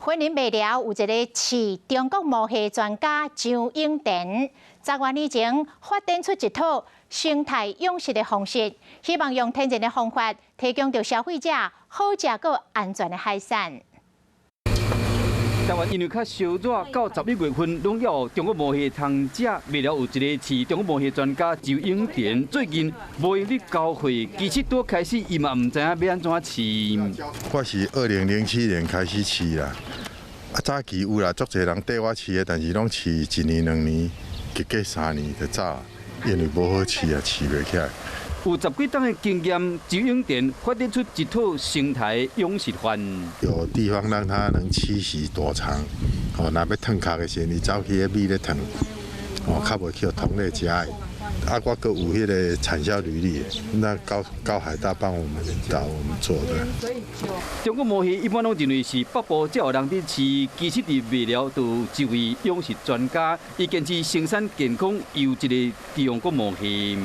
雲林麥寮有一個飼中國魔蝦專家張永田，10外年前發展出一套生態養殖的方式，希望用天然的方法提供予消費者好食閣安全的海產。台灣因為較燒熱，到11月份攏有中國魔蝦通食。麥寮有一個飼中國魔蝦專家周永田，最近無閒咧教會，其實拄開始伊嘛毋知影欲按怎飼。我是2007年開始飼啦，啊早期有啦，足濟人綴我飼的，但是攏飼一年兩年，結果3年就走，因為無好飼啊，飼袂起來。有十幾冬的經驗，周永田發展出一套生態養殖法。有地方讓它能棲息躲藏，哦，若欲褪殼的時陣，伊走去彼米咧褪，哦，較袂去予蟲咧食的。啊，我閣有彼个產銷履歷，那高海大幫我們導我們做的。中國魔蝦一般攏認為是北部才有人佇飼，其實佇麥寮就有一位養殖專家，伊堅持生產健康優質的中國魔蝦。